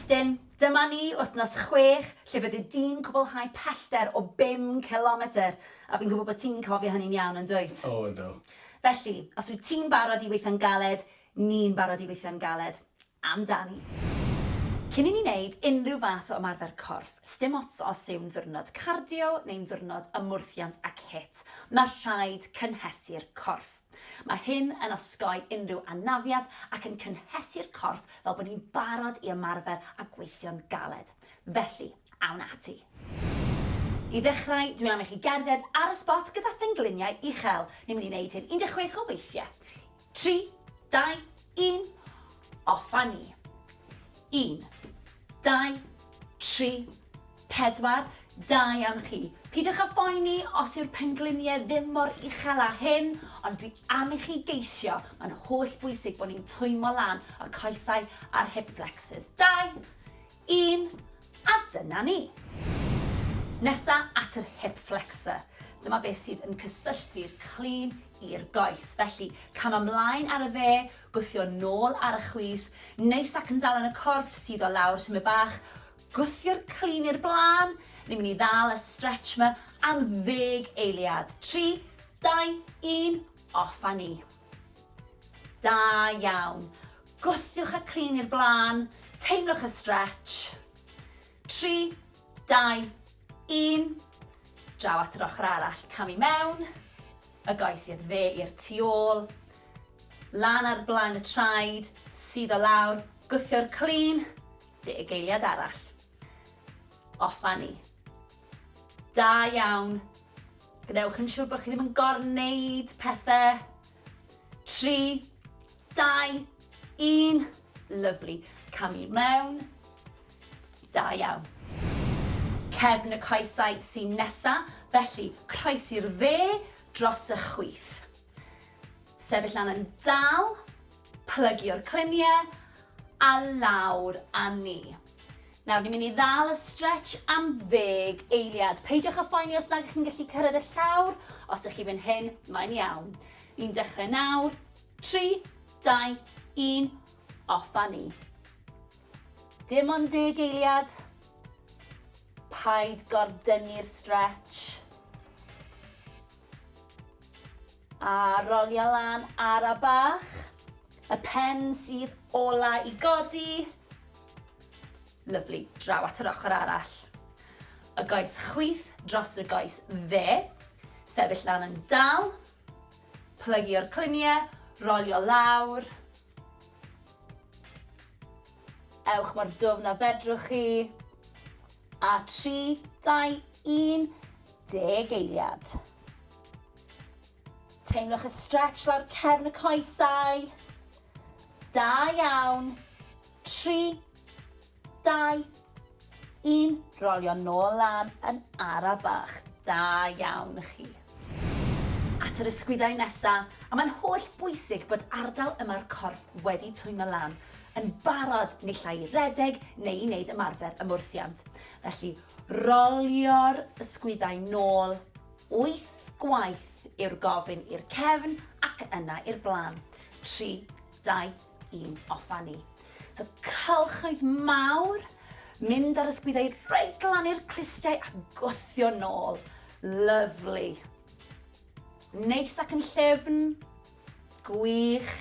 Iestyn, dyma ni, wythnos 6, lle fyddi di'n cwblhau pellter o bum cilometr, a fi'n gwybod bod ti'n cofio hynny'n iawn, yn dwyt? O, ydw. Felly, os wyt ti'n barod i weithio'n galed, ni'n barod i weithio'n galed. Amdani! Cyn i ni wneud unrhyw fath o ymarfer corff, sdim ots os yw'n ddiwrnod cardio neu'n ddiwrnod ymwrthiant ac HIIT, mae rhaid cynhesu'r corff. Mae hyn yn osgoi unrhyw anafiad ac yn cynhesu'r corff fel bod ni'n barod i ymarfer a gweithio'n galed. Felly, awn ati! I ddechrau, dwi am i chi gerdded ar y sbot gyda phengliniau uchel. Ni'n mynd i wneud hyn 16 o weithiau. 3, 2, 1, off â ni. 1, 2, 3, 4, da iawn chi. Peidiwch â phoeni os yw'r pengliniau ddim mor uchel â hyn, ond dwi am i chi geisio. Mae'n holl bwysig bod ni'n twymo lan y coesau a'r hip flexors. 2, 1, a dyna ni! Nesa at yr hip flexor. Dyma beth sydd yn cysylltu'r clun i'r goes. Felly, cam ymlaen ar y dde, gwthio nôl ar y chwith, neis ac yn dal yn y corff, suddo lawr tymed bach, gwthio'r clun i'r blaen. Ni'n mynd i ddal y stretch 'ma am ddeg eiliad. 3, 2, 1, off â ni. Da iawn. Gwthiwch y clun i'r blaen, teimlwch y stretch. 3, 2, 1. Draw at yr ochr arall. Cam i mewn, y goes i'r dde i'r tu ôl, lan ar blaen y traed, suddo lawr, gwthio'r clun, deg eiliad arall. Off â ni. Da iawn. Gwnewch yn siŵr bod chi ddim yn gorwneud pethau. 3, 2, 1. Lyfli. Camu mewn. Da iawn. Cefn y coesau sy'n nesa, felly croesi'r dde dros y chwith. Sefyll lan yn dal, plygio'r cluniau, a lawr â ni. Nawr, ni'n mynd i ddal y stretch am ddeg eiliad. Peidiwch â phoeni os nag ych chi'n gallu cyrraedd y llawr. Os ych chi fan hyn, mae'n iawn. Ni'n dechrau nawr. 3, 2, 1, off â ni. Dim ond deg eiliad. Paid gordynnu'r stretch. A rolio lan ara bach. Y pen sydd ola i godi. Lyfli. Draw at yr ochr arall. Y goes chwith dros y goes dde. Sefyll lan yn dal. Plygio'r cluniau. Rolio lawr. Ewch mor dwfn a fedrwch chi. A 3, 2, 1, deg eiliad. Teimlwch y stretch lawr cefn y coesau. Da iawn. 3, 2, 1. Rolio nôl lan yn ara bach. Da iawn chi. At yr ysgwyddau nesa, a mae'n holl bwysig bod ardal yma'r corff wedi twymo lan yn barod naill ai i redeg neu i wneud ymarfer ymwrthiant. Felly, rolio'r ysgwyddau nôl wyth gwaith yw'r gofyn i'r cefn ac yna i'r blaen. 3, 2, 1, off â ni. So cylchoedd mawr, mynd ar ysgwyddau reit lan i'r clustiau a gwthio nôl. Lyfli. Neis ac yn llyfn. Gwych.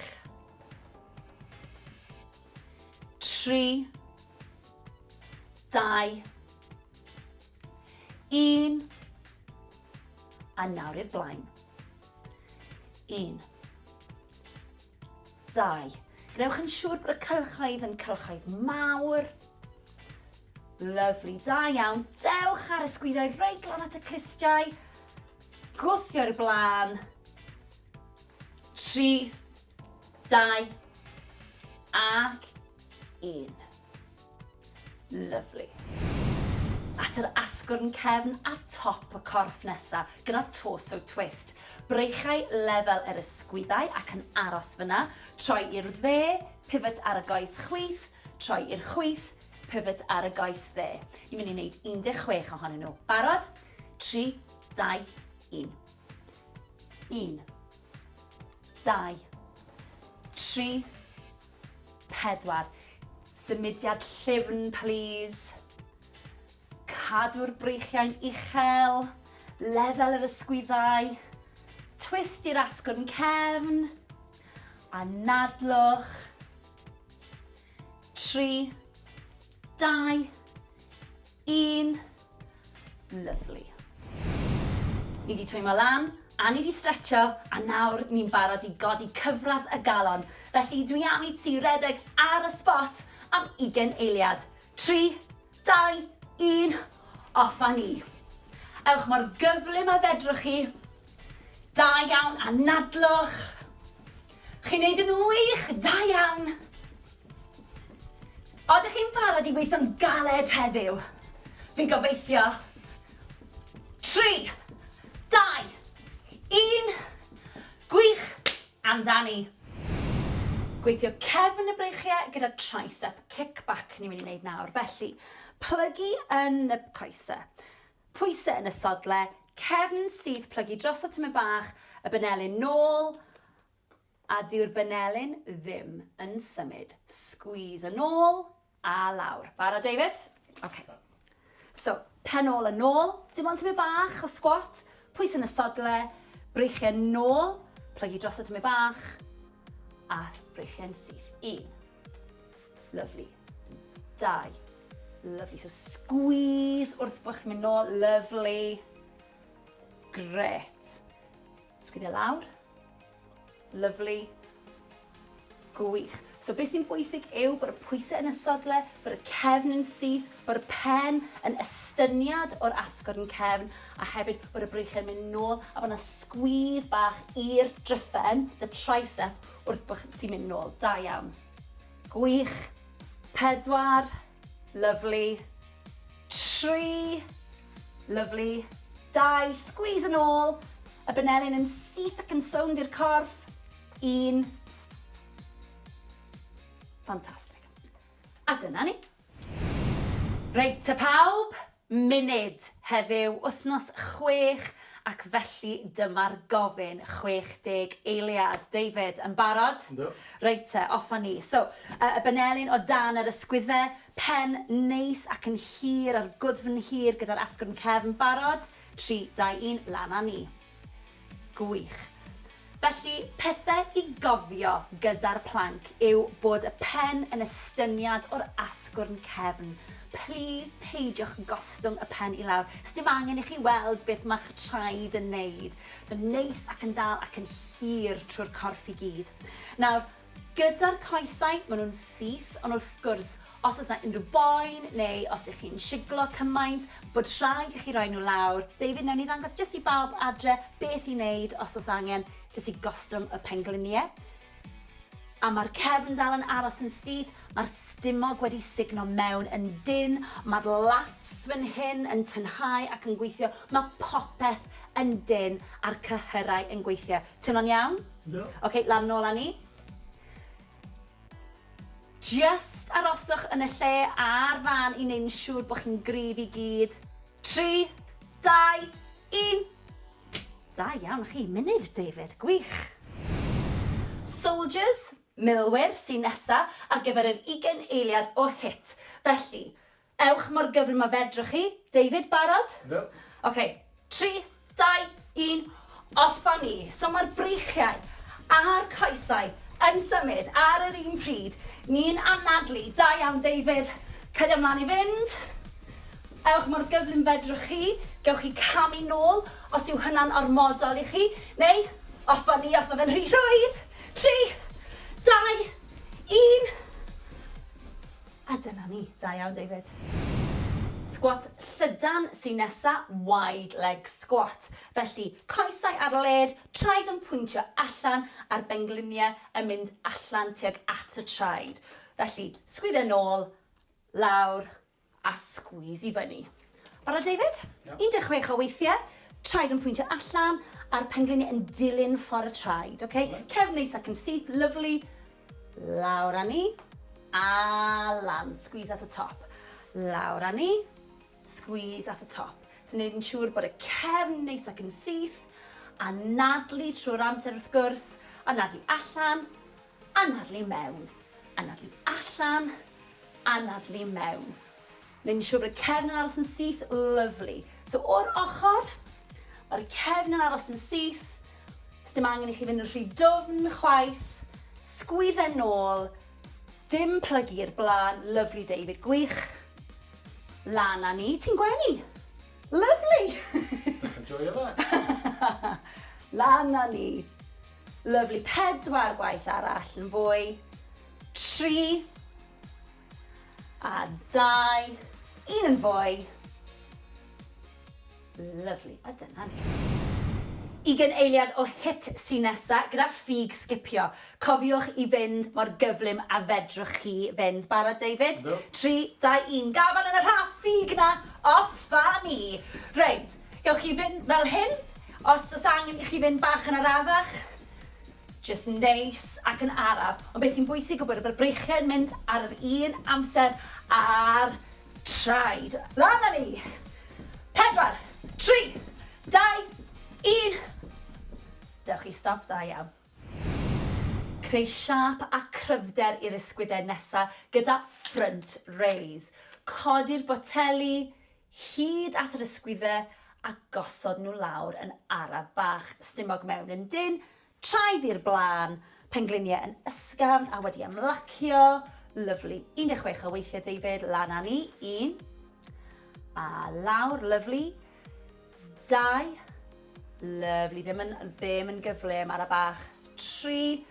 3, 2, 1, a nawr i'r blaen. 1, 2. Gwnewch yn siŵr bod y cylchoedd yn cylchoedd mawr. Lyfli, da iawn. Dewch ar y sgwyddau reit lan at y clustiau. Gwthio'r blaen. 3, 2, ac 1. Lyfli. At yr asgwrn cefn a top y corff nesa, gyda torso twist. Breichau lefel yr ysgwyddau ac yn aros fyna. Troi i'r dde, pivot ar y goes chwith, troi i'r chwith, pivot ar y goes dde. Ni'n mynd i wneud 16 ohonyn nhw. Barod? 3, 2, 1. 1, 2, 3, 4. Symudiad llyfn, plîs. Cadw'r breichiau'n uchel, lefel yr ysgwyddau. Twist i'r asgwrn cefn. Anadlwch. 3, 2, 1. Lyfli. Ni 'di twymo lan, a ni 'di stretcho, a nawr ni'n barod i godi cyfradd y galon. Felly dwi am i ti redeg ar y spot am ugain eiliad. 3, 2, 1, off â ni. Ewch mor gyflym â fedrwch chi. Da iawn, anadlwch. Chi'n neud yn wych, da iawn. Odych chi'n barod i weithio'n galed heddiw? Fi'n gobeithio. 3, 2, 1, gwych, amdani. Gweithio cefn y breichiau gyda tricep kickback ni'n mynd i wneud nawr. Felly, plygu yn y coesau. Pwysau yn y sodle, cefn syth plygu drosodd tymed bach, y benelin nôl, A dyw'r benelin ddim yn symud. Squeeze yn ôl a lawr. Barod David? Ok. So, pen ôl yn ôl, dim ond tymed bach o squat, pwys yn y sodle, breichiau nôl, plygu dros y tymed bach, a breichiau'n syth. Un. Lovely. Dau. Lovely. So squeeze wrth bod chi'n mynd nôl. Lovely. Gret. Sgwyddio lawr. Lyfli. Gwych. So beth sy'n bwysig yw bod y pwysau yn y sodle, bod y cefn yn syth, bod y pen yn estyniad o'r asgwrn cefn, a hefyd bod y breichiau'n mynd nôl a bod yna squeeze bach i'r dryffen, the tricep, wrth bod ti'n mynd nôl. Da iawn. Gwych. Pedwar. Lyfli. 3, lyfli, 2, squeeze yn ôl, y benelin yn syth ac yn sownd i'r corff, 1, ffantastig. A dyna ni. Reit te pawb, munud heddiw, wythnos 6, ac felly dyma'r gofyn, 60 eiliad. David, yn barod? Yndw. Reit te, off â ni. So, y benelin o dan yr ysgwydde, Pen neis ac yn hir a'r gwddf yn hir gyda'r asgwrn cefn. Barod? 3, 2, 1, lan â ni. Gwych. Felly, pethau i gofio gyda'r plank yw bod y pen yn estyniad o'r asgwrn cefn. Plîs peidiwch gostwng y pen i lawr. Sdim angen i chi weld beth mae'ch traed yn neud. So neis ac yn dal ac yn hir trwy'r corff i gyd. Nawr, Gyda'r coesau, maen nhw'n syth, ond wrth gwrs, os oes 'na unrhyw boen neu os ych chi'n siglo cymaint, bod rhaid i chi roi nhw lawr. David, wnawn ni ddangos jyst i bawb adre beth i wneud os oes angen, jyst i gostwng y pengliniau. A mae'r cefn dal yn aros yn syth, mae'r stumog wedi sugno mewn yn dynn, mae'r lats fan hyn yn tynhau ac yn gweithio, mae popeth yn dynn a'r cyhyrau yn gweithio. Teimlo'n iawn? Yndw. Ok, lan nôl â ni. Just aroswch yn y lle a'r fan i wneud yn siŵr bod chi'n gryf i gyd. 3, 2, 1. Da iawn chi. Munud, David. Gwych. Soldiers, milwyr, sy'n nesa ar gyfer yr ugain eiliad o hit. Felly, Ewch mor gyflym a fedrwch chi. David, barod? Yndw. Ok, 3, 2, 1, off â ni. So mae'r breichiau a'r coesau yn symud ar yr un pryd. Ni'n anadlu. Da iawn, David. Cario ymlaen i fynd. Ewch mor gyflym fedrwch chi. Gewch chi camu nôl os yw hynna'n ormodol i chi. Neu off â ni os mae fe'n rhy rhwydd. 3, 2, 1. A dyna ni. Da iawn, David. Sgwat llydan sy'n nesa, wide leg squat. Felly, coesau ar led, traed yn pwyntio allan a'r bengliniau yn mynd allan tuag at y traed. Felly, sgwydde nôl, lawr, a squeeze i fyny. Barod, David? 16 o weithiau, traed yn pwyntio allan, a'r pengliniau yn dilyn ffordd y traed, ok? Cefn neis ac yn syth, lyfli. Lawr â ni, a lan, squeeze at y top. Lawr â ni, squeeze at y top. So wneud yn siŵr bod y cefn neis ac yn syth, anadlu trwy'r amser wrth gwrs, anadlu allan, anadlu mewn, anadlu allan, Anadlu mewn. Neu'n siŵr bod y cefn yn aros yn syth, lyfli. So o'r ochr, mae'r cefn yn aros yn syth, sdim angen i chi fynd yn rhy dwfn chwaith, sgwydde nôl, dim plygu i'r blaen, lyfli David, gwych. Lan â ni, ti'n gwenu. Lyfli! Dechrau joio fe. Lan â ni. Lyfli, pedwar gwaith arall yn fwy. 3, a 2, un yn fwy. Lyfli, a dyna ni. Ugain eiliad o hit sy nesa gyda ffug sgipio. Cofiwch i fynd mor gyflym a fedrwch chi fynd. Barod, David? Yndw. 3, 2, 1, gafel yn y rhaff ffug 'na! Off â ni! Reit, gewch chi fynd fel hyn, os oes angen i chi fynd bach yn arafach, Jyst neis ac yn araf. Ond beth sy'n bwysig yw bod y breichiau yn mynd ar yr un amser a'r traed. Lan â ni! Pedwar, tri, dau, un. Dewch i stop, da iawn. Creu siâp a cryfder i'r ysgwyddau nesa gyda front raise. Codi'r boteli hyd at yr ysgwydde a gosod nhw lawr yn araf bach, stumog mewn yn dynn, traed i'r blaen, pengliniau yn ysgafn a wedi ymlacio, lyfli, 16 o weithiau David, lan â ni, un, a lawr, lyfli, dau, lyfli, ddim yn, ddim yn gyflym, ara bach, tri,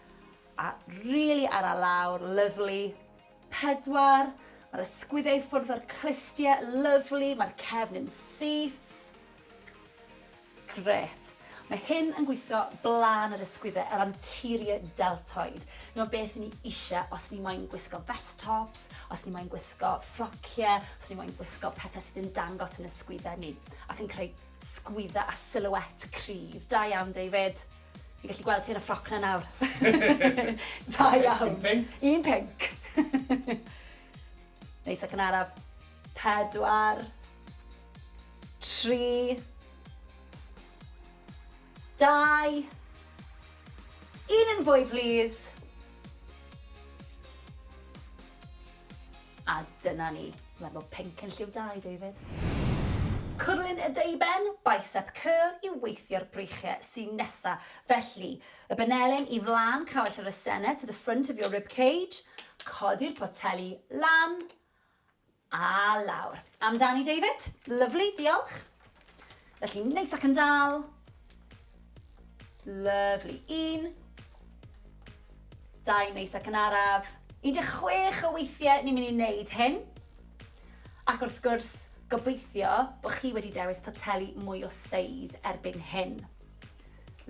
a rili ara lawr, lyfli, Pedwar, mae'r ysgwyddau i ffwrdd o'r clustiau, lyfli, mae'r cefn yn syth. Grêt. Mae hyn yn gweithio blaen yr ysgwyddau, yr anterior deltoid. Dyma beth ni eisiau os ni moyn gwisgo vest tops, os ni moyn gwisgo ffrociau, os ni moyn gwisgo pethau sydd yn dangos yn ysgwyddau ni ac yn creu sgwyddau a silhouette cryf. Da iawn, David. Fi'n gallu gweld ti yn y ffroc 'na nawr. Da iawn. Un pinc. Un pinc. Neis ac yn araf. Pedwar. Tri. Dau. Un yn fwy, plîs. A dyna ni. Dwi'n meddwl bod pinc yn lliw da i David. Cwrlyn y deuben, bicep curl i weithio'r breichiau sy'n nesa. Felly, y benelin i flaen cawell yr asennau to the front of your rib cage, codi'r poteli lan a lawr. Amdani David. Lyfli, diolch. Felly, neis ac yn dal. Lyfli. Un, dau, neis ac yn araf. 16 o weithiau ni'n mynd i wneud hyn. Ac wrth gwrs, gobeithio bod chi wedi dewis poteli mwy o seis erbyn hyn.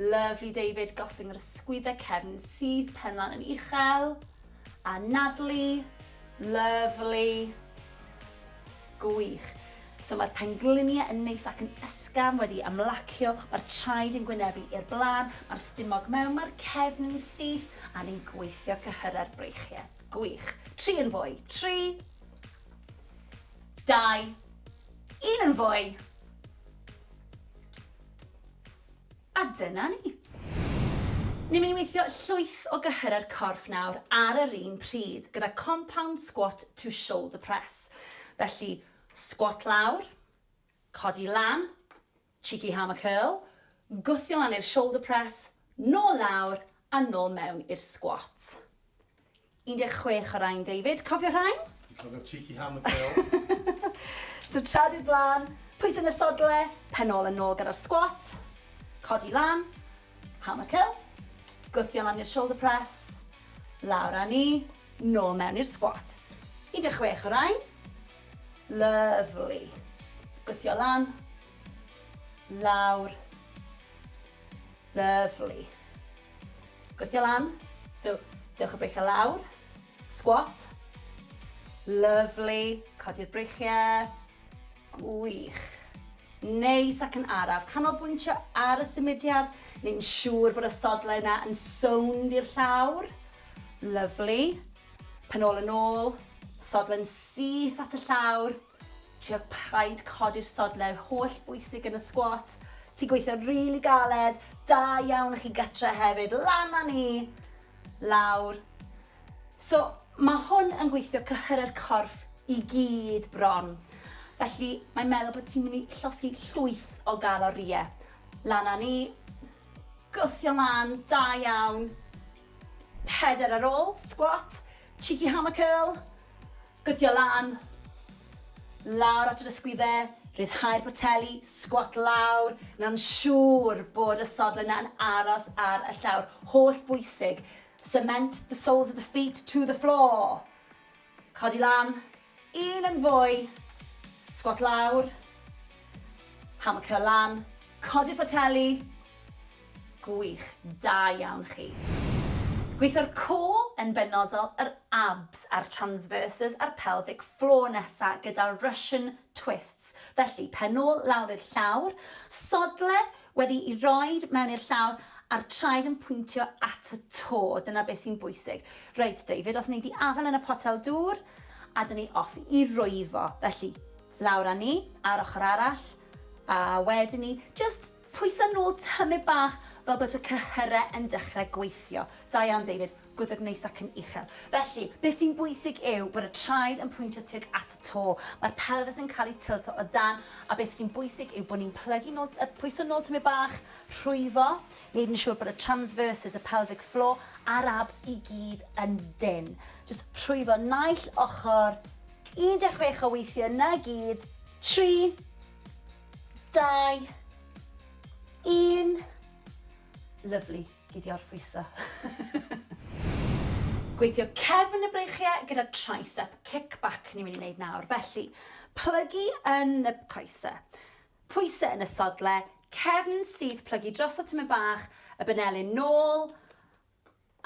Lyfli David, gostwng yr ysgwyddau cefn sydd penlan yn uchel. Anadlu, lyfli. Gwych. So mae'r pengliniau yn neis ac yn ysgafn wedi ymlacio, mae'r traed yn gwynebu i'r blaen, mae'r stumog mewn, mae'r cefn yn syth, a ni'n gweithio cyhyrau'r breichiau. Gwych. Tri yn fwy. Tri, dau, un yn fwy. A dyna ni. Ni'n mynd i weithio llwyth o gyhyrau'r corff nawr ar yr un pryd, gyda compound squat to shoulder press. Felly, squat lawr, codi lan, cheeky hammer curl, gwthio lan i'r shoulder press, nôl lawr a nôl mewn i'r squat. 16 o rain, David. Cofio rhain? Dwi'n cofio'r cheeky hammer curl. So traed i'r blaen, pwys yn y sodle, pen ôl yn ôl gyda'r squat, codi lan, hammer curl, gwthio lan i'r shoulder press, lawr â ni, nôl mewn i'r squat. 16 o rain. Lovely. Gwthio lan, lawr, lovely. Gweithio lan. So, dewch y breichiau lawr. Squat. Lovely. Codi'r breichiau. Gwych. Neis ac yn araf. Canolbwyntio ar y symudiad. Neu'n siŵr bod y sodlau yna yn sownd i'r llawr. Lovely. Pen ôl yn ôl. Sodle'n syth at y llawr. Trio paid codi'r sodle holl bwysig yn y squat. Ti'n gweithio rili galed, da iawn i chi gytre hefyd, lan â ni, lawr. So, Mae hwn yn gweithio cyhyrau'r corff i gyd bron. Felly, mae'n meddwl bod ti'n mynd i llosgi llwyth o galorïau. Lan â ni, gwthio lan, da iawn. Peder ar ôl, squat, cheeky hammer curl, gwthio lan, lawr at yr ysgwyddau, rhyddhau'r poteli, squat lawr. Na'n siŵr bod y sodle yna'n aros ar y llawr. Holl bwysig. Cement the soles of the feet to the floor. Codi lan, un yn fwy, squat lawr, hammer curl lan, codi'r poteli, gwych, da iawn chi. Gweithio'r core yn benodol, yr abs a'r transverses a'r pelvic floor nesa gyda Russian twists. Felly, pen ôl lawr i'r llawr, sodle wedi i roid mewn i'r llawr a'r traed yn pwyntio at y to. Dyna beth sy'n bwysig. Reit, David, os wnei di afael yn y potel dŵr, a dyn ni off i rwyfo. Felly, lawr â ni, a'r ochr arall, a wedyn ni, jyst pwyso nôl tymud bach fel bod y cyhyrau yn dechrau gweithio. Da iawn, David. Gwddf neis ac yn uchel. Felly, beth sy'n bwysig yw bod y traed yn pwyntio tuag at y to. Mae'r pelfis yn cael ei tilto o dan, a beth sy'n bwysig yw bod ni'n plygu nôl, pwyso nôl tymed bach, rhwyfo, wneud yn siŵr bod y transverses, y pelvic floor a'r abs i gyd yn dynn. Jyst rhwyfo naill ochr, 16 o weithiau 'na gyd, 3, 2, 1. Lyfli, gei di orffwyso. Gweithio cefn y breichiau gyda tricep kickback ni'n mynd i wneud nawr. Felly, plygu yn y coesau, pwysau yn y sodle, cefn syth plygu drosodd tymed bach, y benelin nôl,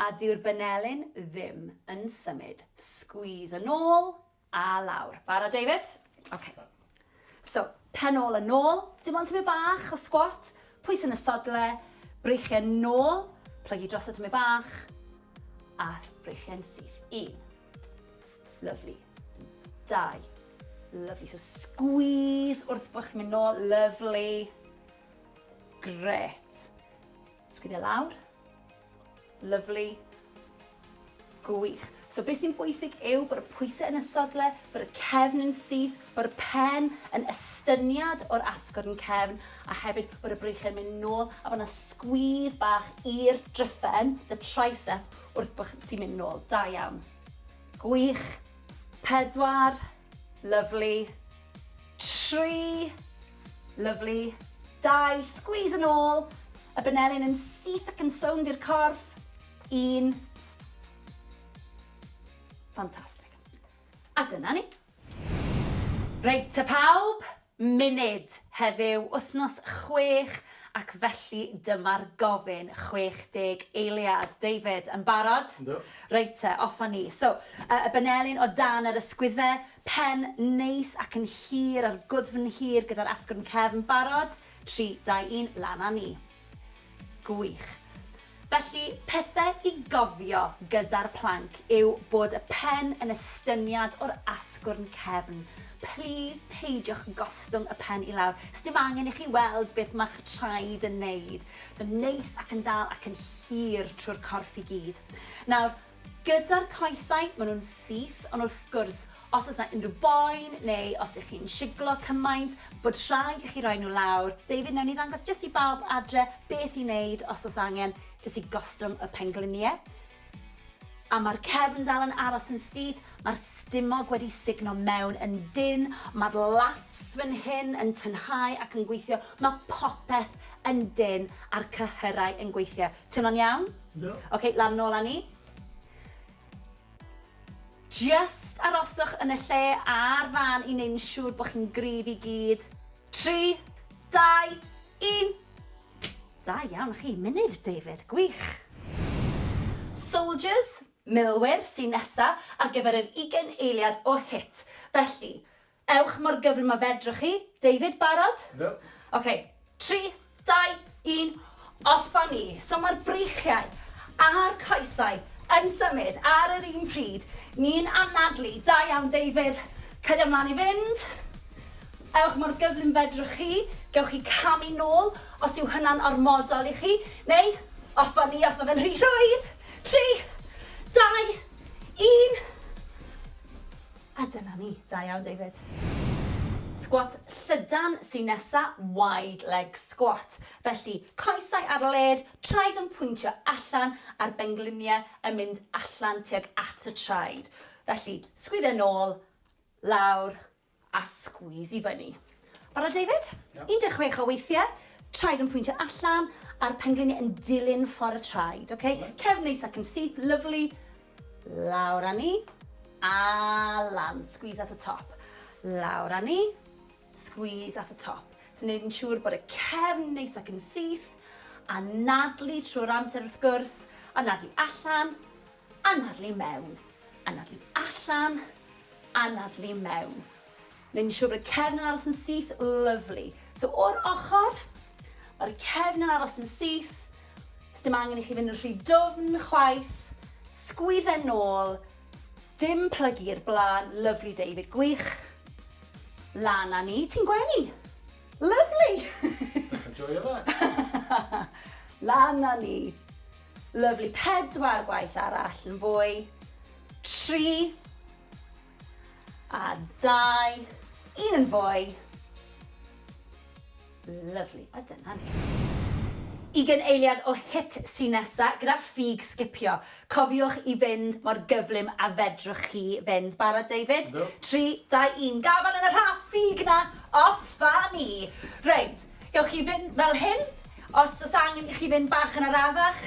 a dyw'r benelin ddim yn symud. Squeeze yn ôl a lawr. Barod, David? OK. So, pen ôl yn ôl, dim ond tymed bach o squat, pwys yn y sodle, breichiau nôl, plygu drosodd tymed bach, a breichiau'n syth. Un. Lovely. Dau. Lovely. So squeeze wrth bod chi'n mynd nôl. Lovely. Gret. Sgwyddio lawr. Lovely. Gwych. So beth sy'n bwysig yw bod y pwysau yn y sodle, bod y cefn yn syth, bod y pen yn estyniad o'r asgwrn cefn, a hefyd bod y breichiau'n mynd nôl, a bod yna squeeze bach i'r dryffen, the tricep, wrth bod ti'n mynd nôl. Da iawn. Gwych. Pedwar. Lovely. Tri. Lovely. Dau. Squeeze yn ôl. Y benelin yn syth ac yn sownd i'r corff. Un. Fantastic. A dyna ni. Reit te pawb, munud heddiw, wythnos 6, ac felly dyma'r gofyn, 60 eiliad. David, yn barod? Yndw. Reit te, off â ni. So, y benelin o dan yr ysgwydde, pen neis ac yn hir a'r gwddfn hir gyda'r asgwrn cefn. Barod? 3, 2, 1, lan â ni. Gwych. Felly, pethau i gofio gyda'r plank yw bod y pen yn estyniad o'r asgwrn cefn. Plîs peidiwch gostwng y pen i lawr. Sdim angen i chi weld beth mae'ch traed yn neud. So neis ac yn dal ac yn hir trwy'r corff i gyd. Nawr, gyda'r coesau, maen nhw'n syth, ond wrth gwrs, os oes 'na unrhyw boen neu os ych chi'n siglo cymaint, bod rhaid i chi roi nhw lawr. David, wnawn ni ddangos jyst i bawb adre beth i wneud os oes angen, jyst i gostwng y pengliniau. A mae'r cefn dal yn aros yn syth, mae'r stumog wedi sugno mewn yn dynn, mae'r lats fan hyn yn tynhau ac yn gweithio, mae popeth yn dynn a'r cyhyrau yn gweithio. Teimlo'n iawn? Yndw. Ok, lan nôl â ni. Jyst aroswch yn y lle a'r fan i wneud yn siŵr bod chi'n gryf i gyd. 3, 2, 1. Da iawn chi. Munud, David. Gwych. Soldiers, milwyr, sy'n nesa ar gyfer yr ugain eiliad o hit. Felly, ewch mor gyflym â fedrwch chi. David, barod? Yndw. Ok, 3, 2, 1, off â ni. So mae'r breichiau a'r coesau yn symud ar yr un pryd. Ni'n anadlu. Da iawn, David. Cario ymlaen i fynd. Ewch mor gyflym fedrwch chi. Gewch chi camu nôl os yw hynna'n ormodol i chi. Neu off â ni os mae fe'n rhy rhwydd. 3, 2, 1. A dyna ni. Da iawn, David. Sgwat llydan sy'n nesa, wide leg squat. Felly, coesau ar led, traed yn pwyntio allan a'r bengliniau yn mynd allan tuag at y traed. Felly, sgwydde nôl, lawr a squeeze i fyny. Barod, David? Yep. 16 o weithiau, traed yn pwyntio allan a'r pengliniau yn dilyn ffordd y traed, okay? Right. Cefn neis ac yn syth, lovely. Lawr â ni, a lan, squeeze at y top. Lawr â ni, squeeze at y top. So wneud yn siŵr bod y cefn neis ac yn syth, a nadlu trwy'r amser wrth gwrs, a nadlu allan, a nadlu mewn, a nadlu allan, a nadlu mewn. Wneud yn siŵr bod y cefn yn aros yn syth, lovely. So o'r ochr, mae'r cefn yn aros yn syth, sdim angen i chi fynd yn rhy dwfn chwaith, sgwydde nôl, dim plygu i'r blaen, lovely David, gwych. Lan â ni, ti'n gwenu. Lovely! Dechrau joio fe. Lan â ni. Lovely. 4 gwaith arall yn fwy. 3 a 2. 1 yn fwy. Lovely. A dyna ni. 20 eiliad o HIIT sy'n nesa gyda ffug sgipio. Cofiwch i fynd mor gyflym a fedrwch chi fynd. Barod, David? Yndw. 3, 2, 1. Gafel yn y rhaff ffug na. Off â ni. Reit, gewch chi fynd fel hyn. Os oes angen i chi fynd bach yn arafach,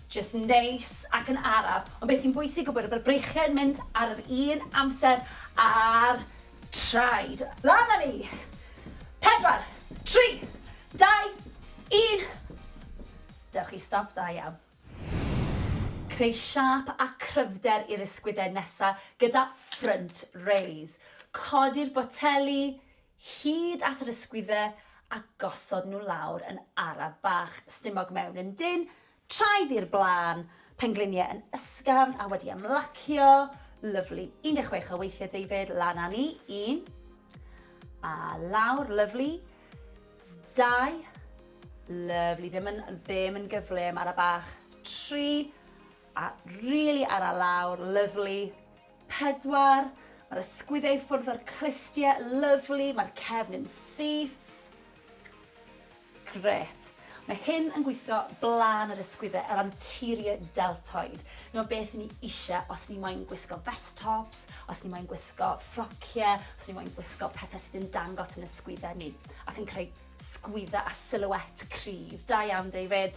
jyst neis ac yn araf. Ond beth sy'n bwysig yw bod y breichiau'n mynd ar yr un amser a'r traed. Lan â ni! 4, 3, 2, 1. Dewch i stop, da iawn. Creu siâp a cryfder i'r ysgwyddau nesa gyda front raise. Codi'r boteli hyd at yr ysgwyddau a gosod nhw lawr yn araf bach. Stumog mewn yn dynn, traed i'r blaen, pengliniau yn ysgafn a wedi ymlacio. Lovely. 16 o weithiau, David, lan â ni. 1. A lawr, lovely. 2. Lovely, ddim yn gyflym, ara bach. 3. A really ara lawr, lovely. 4. Mae'r ysgwyddau i ffwrdd o'r clustiau, lovely. Mae'r cefn yn syth. Grêt. Mae hyn yn gweithio blaen yr ysgwyddau, yr anterior deltoid. Dyma beth ni eisiau os ni moyn gwisgo vest tops, os ni moyn gwisgo ffrociau, os ni moyn gwisgo pethau sydd yn dangos yn ysgwyddau ni ac yn creu sgwyddau a silhouette cryf. Da iawn, David.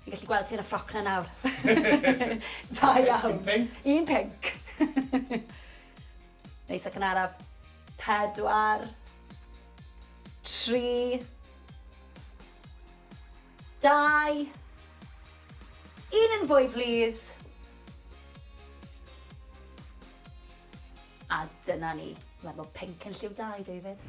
Fi'n gallu gweld ti yn y ffroc na nawr. Da iawn. Un pinc. Un pinc. Neis ac yn araf. 4, 3, 2, 1 yn fwy, please. A dyna ni. Mae'n bod pinc yn lliw da i David.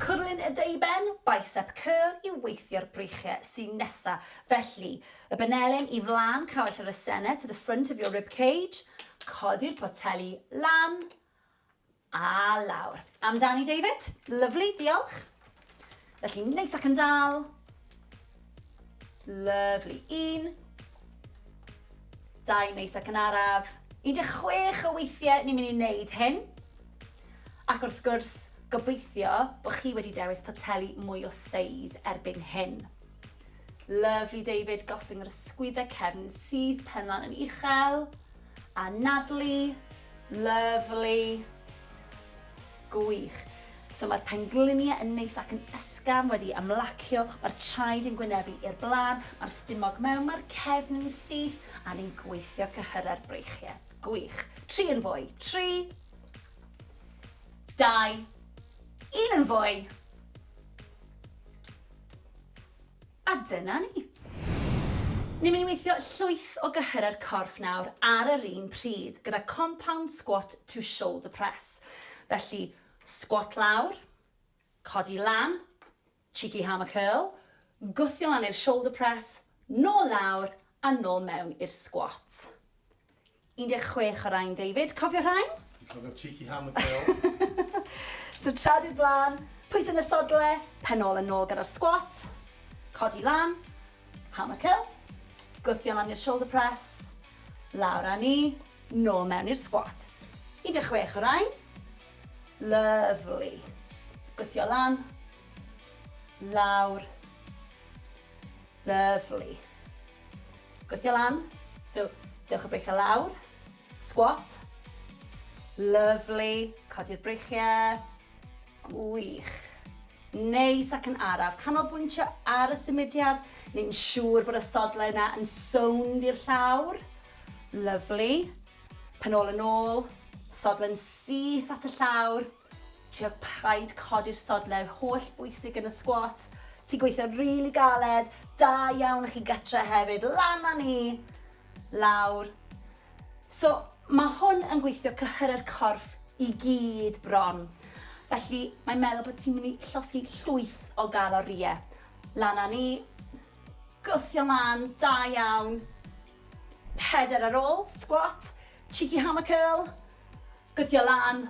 Cwrlyn y deuben, bicep curl i weithio'r breichiau sy'n nesa. Felly, y benelin i flaen cawell yr asennau to the front of your rib cage, codi'r poteli lan a lawr. Amdani, David. Lovely, diolch. Felly, neis ac yn dal. Lovely. 1, 2, neis ac yn araf. 16 o weithiau ni'n mynd i wneud hyn. Ac wrth gwrs, gobeithio bod chi wedi dewis poteli mwy o seis erbyn hyn. Lovely, David, gostwng yr ysgwyddau cefn sydd pen lan yn uchel. A nadlu. Lovely. Gwych. So mae'r pengliniau yn neis ac yn ysgafn wedi ymlacio, mae'r traed yn gwynebu i'r blaen, mae'r stumog mewn, mae'r cefn yn syth, a ni'n gweithio cyhyrau'r breichiau. Gwych. 3 yn fwy. 3, 2, 1 yn fwy. A dyna ni. Ni'n mynd i weithio llwyth o gyhyrau'r corff nawr ar yr un pryd gyda compound squat to shoulder press. Felly, squat lawr, codi lan, cheeky hammer curl, gwthio lan i'r shoulder press, nôl lawr a nôl mewn i'r squat. 16 o rhain, David. Cofio rhain? Dwi'n cofio'r cheeky hammer curl. So traed i'r blaen, pwys yn y sodle, pen ôl yn ôl gyda'r squat, codi lan, hammer curl, gwthio lan i'r shoulder press, lawr â ni, nôl mewn i'r squat. 16 o rain. Lovely. Gwythio lan. Lawr. Lovely. Gwythio lan. So, dewch y breichiau lawr. Squat. Lovely. Codi'r breichiau. Gwych. Neis ac yn araf. Canolbwyntio ar y symudiad. Neu'n siŵr bod y sodlau yna yn sownd i'r llawr. Lovely. Pen ôl yn ôl. Sodle'n syth at y llawr. Trio paid codi'r sodle, holl bwysig yn y squat. Ti'n gweithio rili really galed, da iawn i chi gytre hefyd, lan â ni, lawr. So, mae hwn yn gweithio cyhyrau'r corff i gyd bron. Felly, mae'n meddwl bod ti'n mynd i llosgi llwyth o galorïau. Lan â ni, gwthio lan, da iawn. Peder ar ôl, squat, cheeky hammer curl, gwthio lan,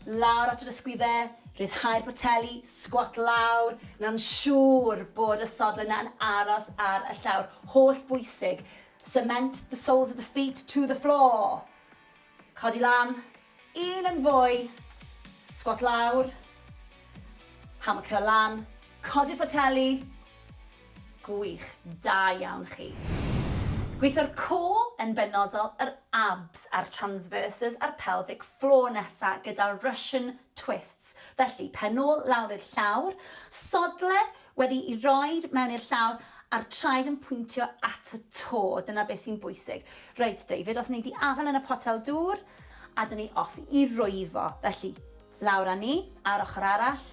lawr at yr ysgwyddau, rhyddhau'r poteli, squat lawr, na'n siŵr bod y sodle yna yn aros ar y llawr. Holl bwysig. Cement the soles of the feet to the floor. Codi lan, un yn fwy, squat lawr, hammer curl lan, codi'r poteli, gwych, da iawn chi. Gweithio'r core yn benodol, yr abs a'r transverses a'r pelvic floor nesa gyda Russian twists. Felly, pen ôl lawr i'r llawr, sodle wedi i roed mewn i'r llawr a'r traed yn pwyntio at y to. Dyna beth sy'n bwysig. Reit, David, os wnei di afael yn y potel dŵr, a dyn ni off i rwyfo. Felly, lawr â ni, ar ochr arall,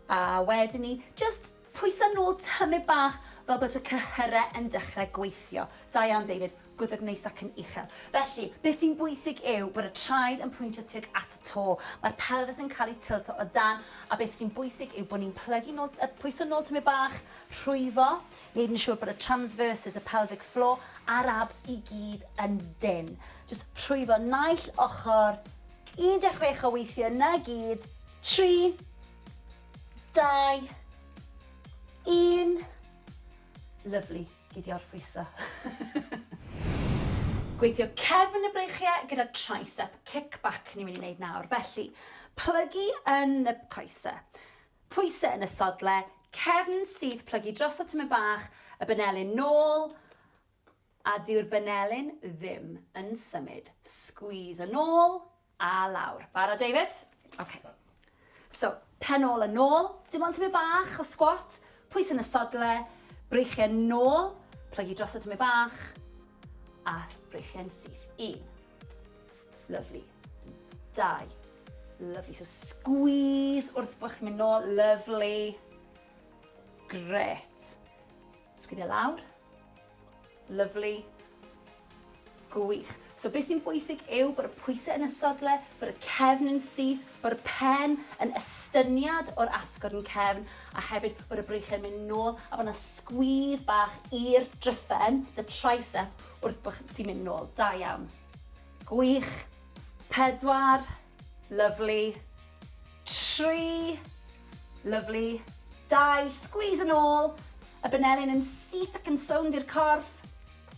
a wedyn ni, just pwyso nôl tymed bach fel bod y cyhyrau yn dechrau gweithio. Da iawn, David, gwddwg neis ac yn uchel. Felly, beth sy'n bwysig yw bod y traed yn pwyntio tuag at y to. Mae'r pelfis yn cael ei tilto o dan, a beth sy'n bwysig yw bod ni'n plygu nôl, pwyso nôl tymed bach, rhwyfo, wneud yn siŵr bod y transverses, y pelvic floor a'r abs i gyd yn dyn. Just rhwyfo naill ochr, 16 o weithiau na gyd, 3, 2, 1. Lovely, gyd i orffwyso. Gweithio cefn y breichiau gyda tricep kickback ni'n mynd i wneud nawr. Felly, plygu yn y coesau. Pwysau yn y sodle, cefn syth plygu dros y tymed bach, y benelin nôl, a dyw'r benelin ddim yn symud. Squeeze yn ôl a lawr. Barod, David? OK. So, pen ôl yn ôl, dim ond tymed bach o squat, pwys yn y sodle, breichiau nôl, plygu dros y tymed bach, a breichiau'n syth. 1. Lovely. 2. Lovely. So squeeze wrth bod chi'n mynd nôl. Lovely. Gret. Sgwyddio lawr. Lovely. Gwych. So beth sy'n bwysig yw bod y pwysau yn y sodle, bod y cefn yn syth, bod y pen yn estyniad o'r asgwrn cefn, a hefyd bod y breichiau'n mynd nôl, a bod yna squeeze bach i'r dryffen, the tricep, wrth bod ti'n mynd nôl. Da iawn. Gwych. 4. Lovely. 3. Lovely. 2. Squeeze yn ôl. Y benelin yn syth ac yn sownd i'r corff.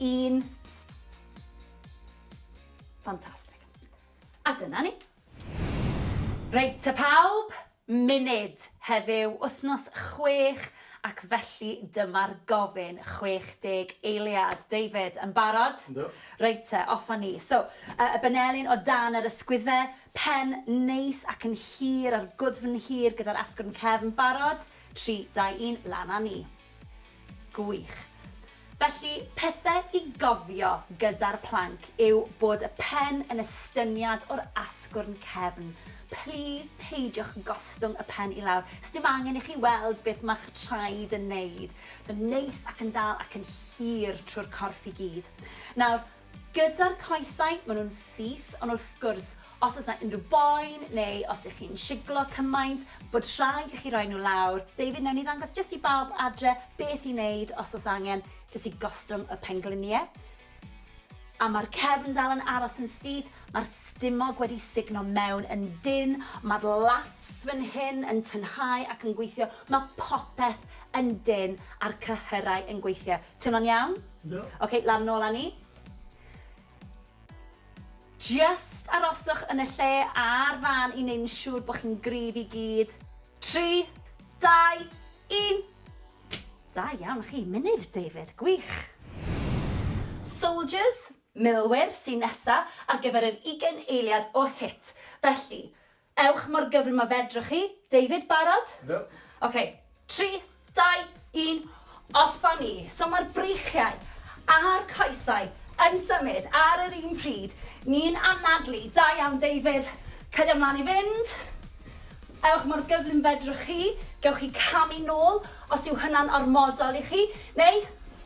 1. Fantastic. A dyna ni. Reit te pawb, munud heddiw, wythnos 6, ac felly dyma'r gofyn 60 eiliad. David, yn barod? Yndw. Reit te, off â ni. So, y benelin o dan yr ysgwyddau, pen neis ac yn hir a'r gwddfn hir gyda'r asgwrn cefn. Barod? 3, 2, 1, lan â ni. Gwych. Felly, pethau i gofio gyda'r plank yw bod y pen yn estyniad o'r asgwrn cefn. Please peidiwch gostwng y pen i lawr. Sdim angen i chi weld beth mae'ch traed yn neud. So neis ac yn dal ac yn hir trwy'r corff i gyd. Nawr, gyda'r coesau, maen nhw'n syth, ond wrth gwrs, os oes yna unrhyw boen neu os ych chi'n siglo cymaint, bod rhaid i chi roi nhw lawr. David, wnawn ni ddangos jyst i bawb adre beth i wneud os oes angen, jyst i gostwng y pengliniau. A mae'r cefn dal yn aros yn syth, mae'r stumog wedi sugno mewn yn dynn, mae'r lats fan hyn yn tynhau ac yn gweithio, mae popeth yn dynn a'r cyhyrau yn gweithio. Teimlo'n iawn? Yndw. OK, lan nôl â ni. Just aroswch yn y lle a'r fan i wneud yn siŵr bod chi'n gryf i gyd. 3, 2, 1. Da iawn chi. Munud, David. Gwych. Soldiers, milwyr, sy'n nesa ar gyfer yr 20 eiliad o HIIT. Felly, ewch mor gyflym a fedrwch chi. David, barod? Yndw. Ok, 3, 2, 1, off â ni. So mae'r breichiau a'r coesau yn symud ar yr un pryd. Ni'n anadlu. Da iawn, David. Cario ymlaen i fynd. Ewch mor gyflym fedrwch chi. Gewch chi camu nôl os yw hynna'n ormodol i chi. Neu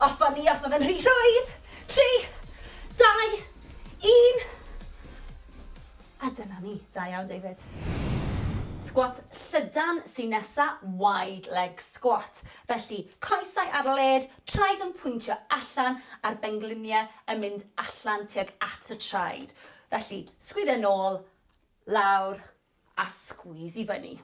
off â ni os mae fe'n rhy rhwydd. 3, 2, 1. A dyna ni. Da iawn, David. Sgwat llydan sy'n nesa, wide leg squat. Felly, coesau ar led, traed yn pwyntio allan a'r bengliniau yn mynd allan tuag at y traed. Felly, sgwydde nôl, lawr a squeeze i fyny.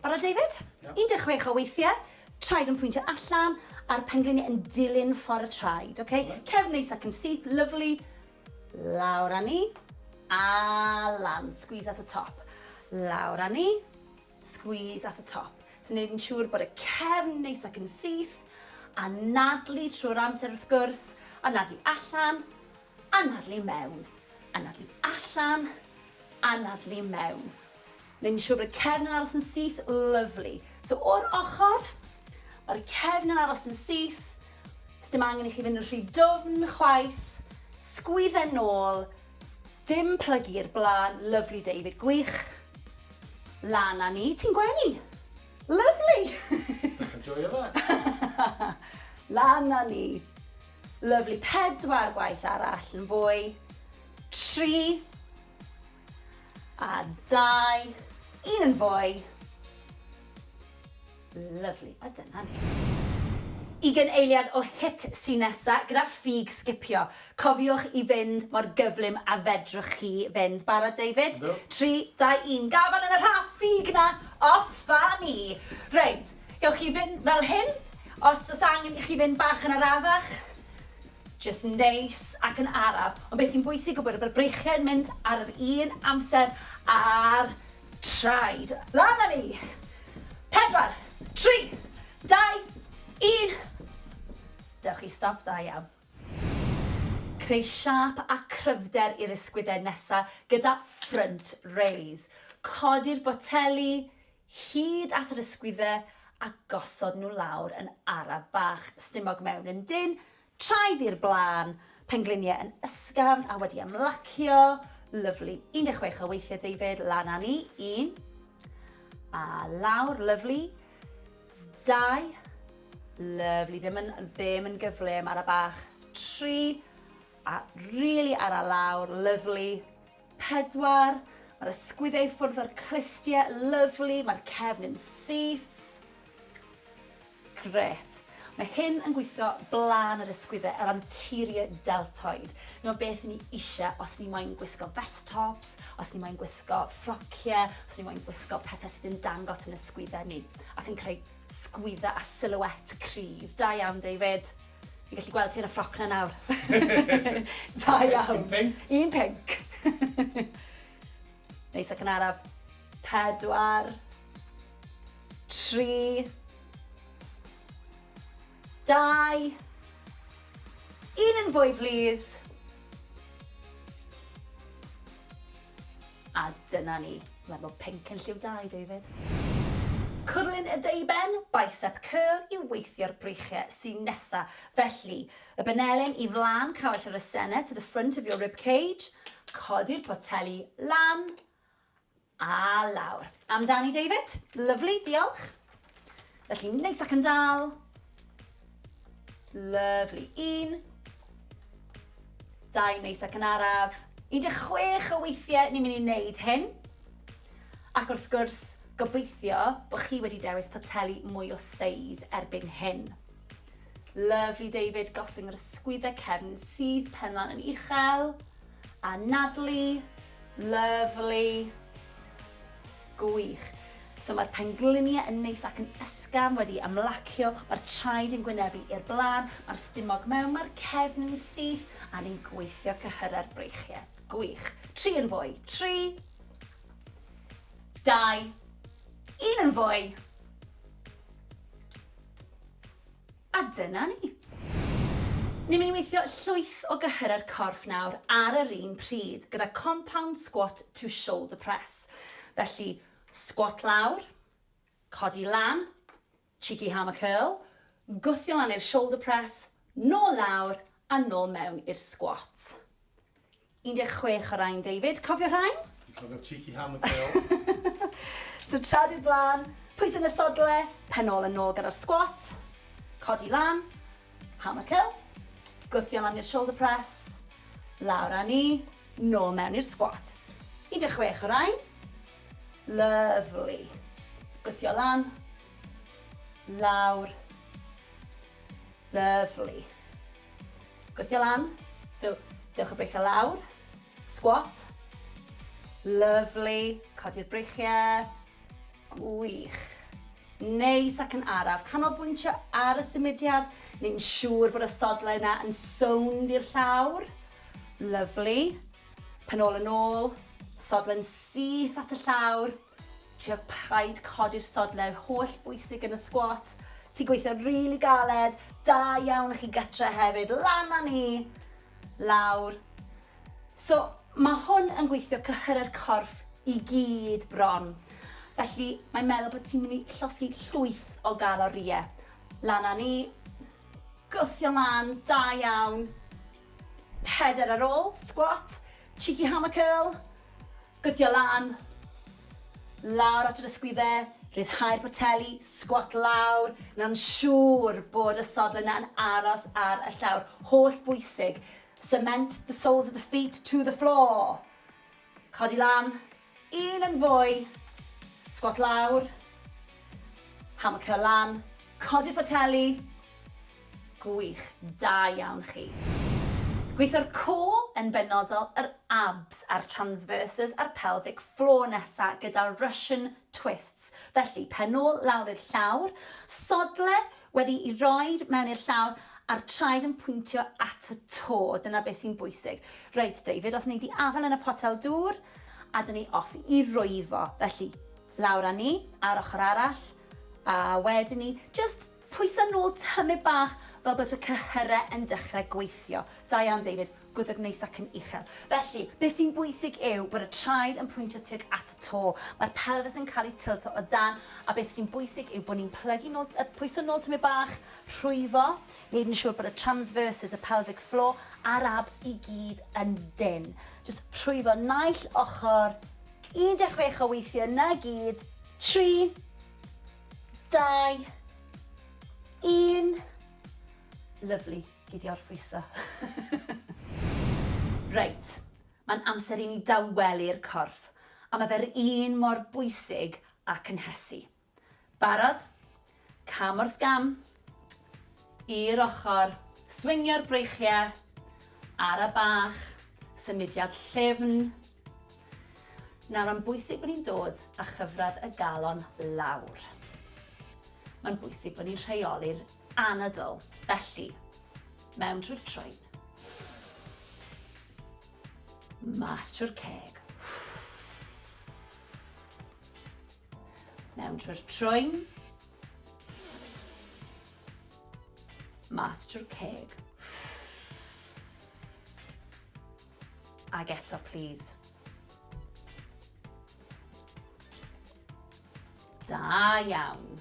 Barod, David? Iawn. 16 o weithiau, traed yn pwyntio allan a'r pengliniau yn dilyn ffordd y traed, okay? Cefn neis ac yn syth, lovely. Lawr â ni, a lan, squeeze at y top. Lawr â ni, squeeze at y top. So wneud yn siŵr bod y cefn neis ac yn syth, anadlu trwy'r amser wrth gwrs, anadlu allan, anadlu mewn, anadlu allan, anadlu mewn. Wneud yn siŵr bod y cefn yn aros yn syth, lovely. So o'r ochr, mae'r cefn yn aros yn syth, sdim angen i chi fynd yn rhy dwfn chwaith, sgwydde nôl, dim plygu i'r blaen, lovely David, gwych. Lan â ni, ti'n gwenu? Lovely! Dechrau joio fe. Lan â ni. Lovely. Pedwar gwaith arall yn fwy. 3 a 2. Un yn fwy. Lovely. A dyna ni. 20 eiliad o HIIT sy'n nesa gyda ffug sgipio. Cofiwch i fynd mor gyflym a fedrwch chi fynd. Barod, David? Yndw. 3, 2, 1. Gafel yn y rhaff ffug na. Off â ni. Reit, gewch chi fynd fel hyn. Os oes angen i chi fynd bach yn arafach, just neis ac yn araf. Ond beth sy'n bwysig yw bod y breichiau yn mynd ar yr un amser a'r traed. Lan â ni! 4, 3, 2, 1. Dewch i stop, da iawn. Creu siâp a cryfder i'r ysgwyddau nesaf gyda front raise. Codi'r boteli hyd at yr ysgwyddau a gosod nhw lawr yn araf bach. Stumog mewn yn dyn, traed i'r blaen, pengliniau yn ysgafn a wedi ymlacio. Lovely. 16 o weithiau, David, lan â ni. 1. A lawr, lovely. 2. Lovely, ddim yn gyflym, ara bach. 3. A really ara lawr, lovely. 4. Mae'r ysgwyddau i ffwrdd o'r clustiau, lovely. Mae'r cefn yn syth. Grêt. Mae hyn yn gweithio blaen yr ysgwyddau, yr anterior deltoid. Dyma beth ni eisiau os ni moyn gwisgo vest tops, os ni moyn gwisgo ffrociau, os ni moyn gwisgo pethau sydd yn dangos yn ysgwyddau ni ac yn creu sgwyddau a silhouette cryf. Da iawn, David. Fi'n gallu gweld ti yn y ffroc na nawr. Da iawn. Un pinc. Un pinc. Neis ac yn araf. 4, 3, 2, 1 yn fwy, please. A dyna ni. Mae'n bod pinc yn lliw da i David. Cwrlyn y deuben, bicep curl i weithio'r breichiau sy'n nesa. Felly, y benelin i flaen cawell yr asennau to the front of your rib cage, codi'r poteli lan a lawr. Amdani, David. Lovely, diolch. Felly, neis ac yn dal. Lovely. 1, 2, neis ac yn araf. 16 o weithiau ni'n mynd i wneud hyn. Ac wrth gwrs, gobeithio bod chi wedi dewis poteli mwy o seis erbyn hyn. Lovely, David, gostwng yr ysgwyddau cefn sydd penlan yn uchel. Anadlu. Lovely. Gwych. So mae'r pengliniau yn neis ac yn ysgafn wedi ymlacio, mae'r traed yn gwynebu i'r blaen, mae'r stumog mewn, mae'r cefn yn syth, a ni'n gweithio cyhyrau'r breichiau. Gwych. 3 yn fwy. 3, 2, 1 yn fwy. A dyna ni. Ni'n mynd i weithio llwyth o gyhyrau'r corff nawr ar yr un pryd gyda compound squat to shoulder press. Felly, squat lawr, codi lan, cheeky hammer curl, gwthio lan i'r shoulder press, nôl lawr a nôl mewn i'r squat. 16 o rain, David. Cofio rhain? Dwi'n cofio'r cheeky hammer curl. So traed i'r blaen, pwys yn y sodle, pen ôl yn ôl gyda'r squat, codi lan, hammer curl, gwthio lan i'r shoulder press, lawr â ni, nôl mewn i'r squat. 16 o rain. Lovely. Gwthio lan, lawr, lovely. Gwthio lan, so dewch y breichiau lawr, squat, lovely, codi'r breichiau, gwych. Neis ac yn araf, canolbwyntio ar y symudiad, neu'n siŵr bod y sodlau yna yn sownd i'r llawr. Lovely. Pen ôl yn ôl, sodle'n syth at y llawr. Trio paid codi'r sodle, holl bwysig yn y squat. Ti'n gweithio rili really galed, da iawn chi gytre hefyd, lan â ni, lawr. So, mae hwn yn gweithio cyhyrau'r corff i gyd bron. Felly, mae'n meddwl bod ti'n mynd i llosgi llwyth o galorïau. Lan â ni, gwthio lan, da iawn. 4 ar ôl, squat, cheeky hammer curl, gwthio lan, lawr at yr ysgwyddau, rhyddhau'r poteli, squat lawr, na'n siŵr bod y sodle yna yn aros ar y llawr. Holl bwysig, cement the soles of the feet to the floor. Codi lan, un yn fwy, squat lawr, hammer curl lan, codi'r poteli, gwych, da iawn chi. Gweithio'r core yn benodol, yr abs a'r transverses a'r pelvic floor nesa gyda Russian twists. Felly, pen ôl lawr i'r llawr, sodle wedi i roed mewn i'r llawr a'r traed yn pwyntio at y to. Dyna beth sy'n bwysig. Reit, David, os wnei di afael yn y potel dŵr, a dyn ni off i rwyfo. Felly, lawr â ni, ar ochr arall, a wedyn ni, just pwyso nôl tymed bach fel bod y cyhyrau yn dechrau gweithio. Da iawn, David, gwddwg neis ac yn uchel. Felly, beth sy'n bwysig yw bod y traed yn pwyntio tuag at y to. Mae'r pelfis yn cael ei tilto o dan, a beth sy'n bwysig yw bod ni'n plygu nôl, pwyso nôl tymed bach, rhwyfo, wneud yn siŵr bod y transverses, y pelvic floor a'r abs i gyd yn dyn. Just rhwyfo naill ochr, 16 o weithiau na gyd, 3, 2, 1. Lovely, gyd i orffwyso. Reit, mae'n amser i ni dawelu'r corff, a mae fe'r un mor bwysig â cynhesu. Barod? Cam wrth gam, i'r ochr, swingio'r breichiau, ara bach, symudiad llyfn. Nawr, mae'n bwysig bod ni'n dod â chyfradd y galon lawr. Mae'n bwysig bod ni'n rheoli'r anadl. Felly, mewn trwy'r trwyn. Mas trwy'r ceg. Mewn trwy'r trwyn. Mas trwy'r ceg. Ag eto, please. Da iawn.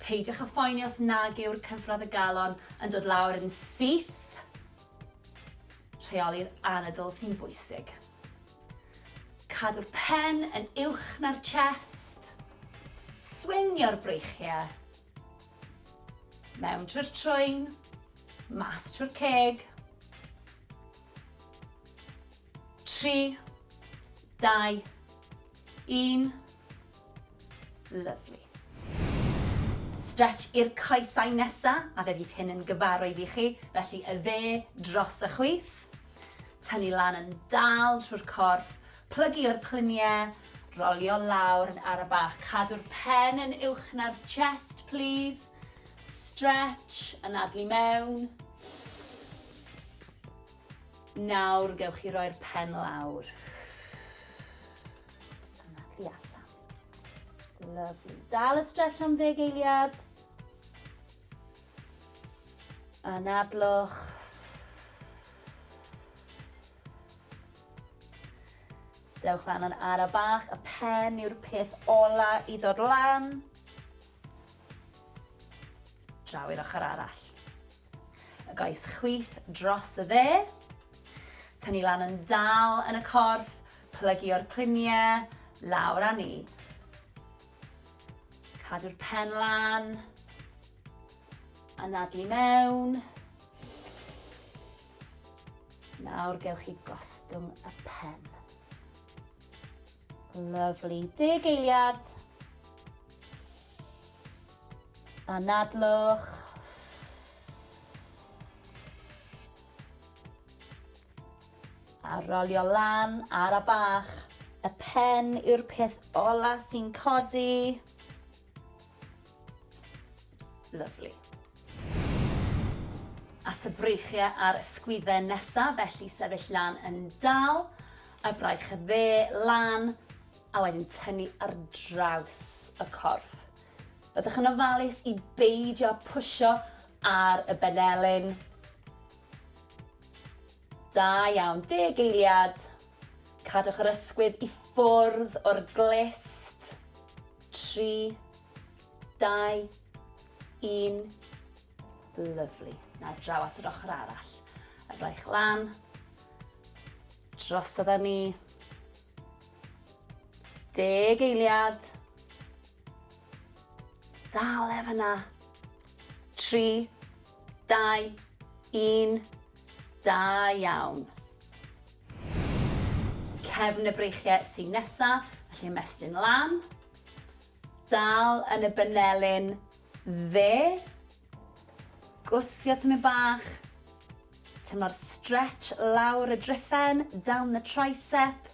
Peidiwch â phoeni os nag yw'r cyfradd y galon yn dod lawr yn syth. Rheoli'r anadl sy'n bwysig. Cadw'r pen yn uwch na'r chest. Swingio'r breichiau. Mewn trwy'r trwyn, mas trwy'r ceg. 3, 2, 1. Lovely. Stretch i'r coesau nesa, a fe fydd hyn yn gyfarwydd i chi, felly y dde dros y chwith. Tynnu lan yn dal trwy'r corff, plygu o'r cluniau, rolio lawr yn ara bach. Cadw'r pen yn uwch na'r chest, please. Stretch, anadlu mewn. Nawr gewch chi roi'r pen lawr. Anadlu allan. Lovely. Dal y stretch am ddeg eiliad. Anadlwch. Dewch lan yn ara bach. Y pen yw'r peth ola i ddod lan. Draw i'r ochr arall. Y goes chwith dros y dde. Tynnu lan yn dal yn y corff, plygu o'r cluniau, lawr â ni. Cadw'r pen lan, anadlu mewn. Nawr gewch chi gostwng y pen. Lovely. Deg eiliad. Anadlwch. A rolio lan ar a bach. Y pen yw'r peth ola sy'n codi. Lovely. At y breichiau a'r ysgwyddau nesaf, felly sefyll lan yn dal, y fraich y dde lan, a wedyn tynnu ar draws y corff. Byddwch yn ofalus i beidio pwysio ar y benelin. Da iawn, deg eiliad. Cadwch yr ysgwydd i ffwrdd o'r glust. 3, 2, 1. Lovely. Nawr draw at yr ochr arall. Y fraich lan. Drosodd â ni. Deg eiliad. Dal e fyna. 3, 2, 1. Da iawn. Cefn y breichiau sy'n nesa, felly ymestyn lan. Dal yn y benelin dde. Gwthio tymed bach. Teimlo'r stretch lawr y driffen, down the tricep.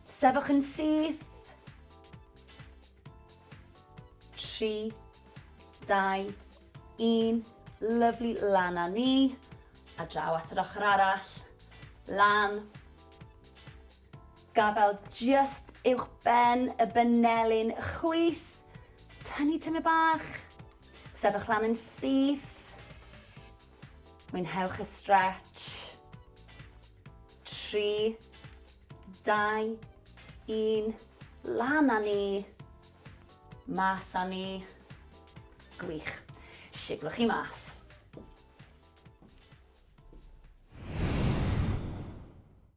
Sefwch yn syth. 3, 2, 1. Lovely, lan â ni. A draw at yr ochr arall. Lan. Gafel just uwch ben y benelin chwith. Tynnu tymed bach. Sefwch lan yn syth. Mwynhewch y stretch. 3, 2, 1. Lan â ni. Mas â ni. Gwych. Siglwch chi mas.